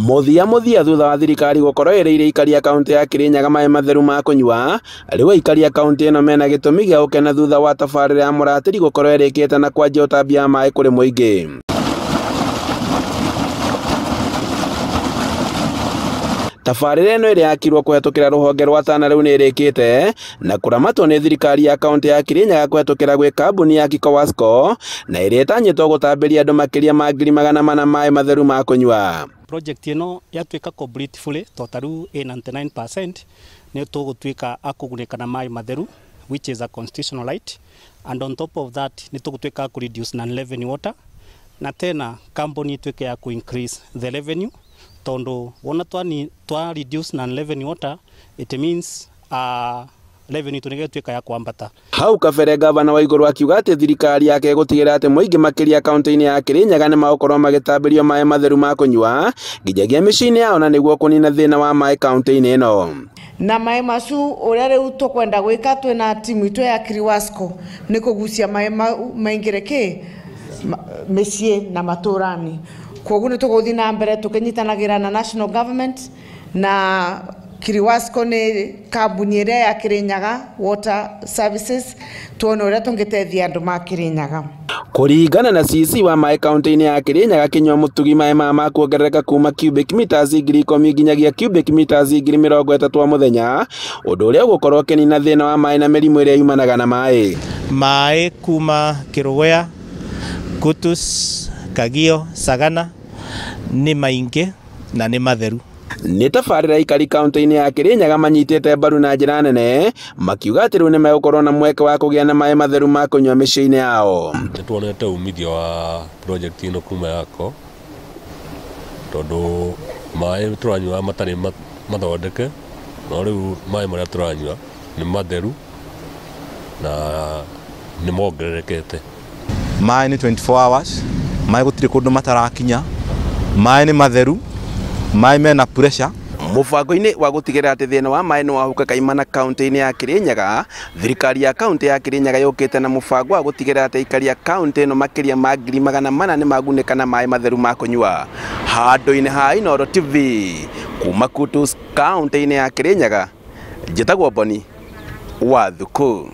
Mũthia mũthia thutha wa thirikari gũkorwo ĩrĩire aikari a kaũntĩ ya Kirinyaga maĩ matheru ma kũnyua, rĩu aikari a kaũntĩ ĩno mena gĩtũmi gĩa gũkena thutha wa tabarĩra ya mũratĩri gũkorwo ĩrĩkĩte na kwanjia ũtambia wa maĩ kũrĩ mũingĩ. Tabarĩra ĩno ĩrĩa yakirwo kũhetũkĩra rũhonge rwa Tana rĩu nĩ ĩrĩkĩte na kũramatwo nĩ thirikari ya kaũntĩ ya Kirinyaga kũhetũkĩra gwĩ kambuni ya Kikowasco na ĩrĩa ĩtanyĩtwo gũtambĩria andũ makĩria ma 400,000 maĩ matheru ma kũnyua. Project ĩno yatuĩka complete fully to ta rĩu ĩ 99% nĩ tũgũtuĩka a kũgunĩka na maĩ matheru, which is a constitutional right, and on top of that nĩ tũgũtuĩka a kũ reduce non revenue water, na tena company ituĩke ya kũ increase the revenue tondu wona twa reduce non revenue water, it means revenue tunigatuika ya kwambata. Hau kabere gavana wa Igũrũ akiuga atĩ thirikari yake ĩgũtigĩrĩra atĩ mũingĩ makĩria kaũntĩ-inĩ ya Kirinyaga nĩ magũkorwo magĩtambĩrio maĩ matheru ma kũnyua nginyagia mĩciĩ-inĩ yao na nĩguo kũnina thĩna wa maĩ kaũntĩ-inĩ ĩno. Na maĩ macu ũrĩa rĩu tũkwenda gwĩka twĩna timu itũ ya Kiriwasco nĩ kũgucia maĩ mau maingĩre kĩ mĩciĩ na matũrani. Kwoguo nĩ tũgũthiĩ na mbere tũkĩnyitanagĩra na national government na Kiriwasco nĩ kambuni ĩrĩa ya Kirinyaga Water Services, tuone ũrĩa tũngĩteithia andũ ma Kirinyaga. Kũringana na CC wa maĩ kaũntĩ-inĩ ya Kirinyaga Kinyua Mũtugi, maĩ maya ma kuongerereka kuma cubic meters 10,000 nginyagia cubic meters 30,000 o mũthenya, ũndũ ũrĩa ũgũkorwo ũkĩnina thĩna wa maĩ na mĩrimũ ĩrĩa yumanaga na maĩ. Maĩ kuma Kĩrũgũya, Kutus, Kagio, Sagana nĩ maingĩ na nĩ matheru. Nĩ tabarĩra aikari kaũntĩ-inĩ ya Kirinyaga manyitĩte mbaru na njĩra nene makiuga atĩ rĩu nĩ megũkorwo na mweke wa kũgĩa na maĩ matheru ma kũnyua mĩciĩ-inĩ yao. Nĩ tuonete umithio wa project ĩno kuma yako tondũ maĩ tũranyua matarĩ mathondeke, no rĩu maĩ marĩa tũranyua nĩ matheru na nĩ mongererekete. Maĩ nĩ 24 hours, maĩ gũtirĩ kũndũ matarakinya, maĩ nĩ matheru, maĩ mena pressure. Mũbango-inĩ wa gũtigĩrĩra atĩ thĩna wa maĩ nĩ wahuka kaimana kaũntĩ-inĩ ya Kirinyaga, thirikari ya kaũntĩ ya Kirinyaga yũkĩte na mũbango wa gũtigĩrĩra atĩ aikari a kaũntĩ ĩno makĩria ma 400,000 nĩ magunĩka na maĩ matheru ma kũnyua. Handũ-inĩ ha Inooro TV kuma Kutus kaũntĩ-inĩ ya Kirinyaga, njĩtagwo Boni wa Thuku.